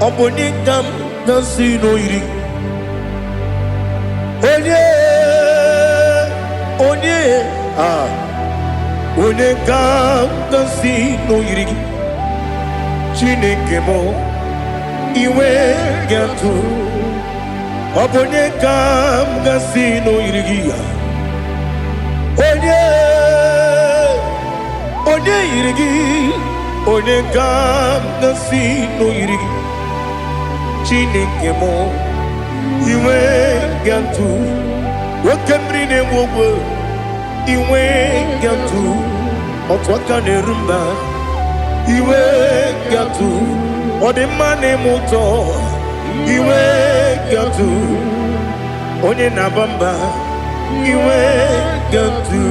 Ọ bụ onye ka m ga-asị n'oyiri? Onye, onye a, onye ka m ga-asị n'oyiri gị? Chineke m, iwe ga-atụ. Ọ bụ onye ka m ga-asị n'oyiri gị ya? Onye, onye yiri gị? Onye ka m ga-asị n'oyiri gị? Chineke m, iwe ga-atụ. Oke mmiri na-enwe ogwe, iwe ga-atụ. Otu aka na-eru mba, iwe ga-atụ. Ọ dị mma na-eme ụtọ, iwe ga-atụ. Onye na-aba mba, iwe ga-atụ.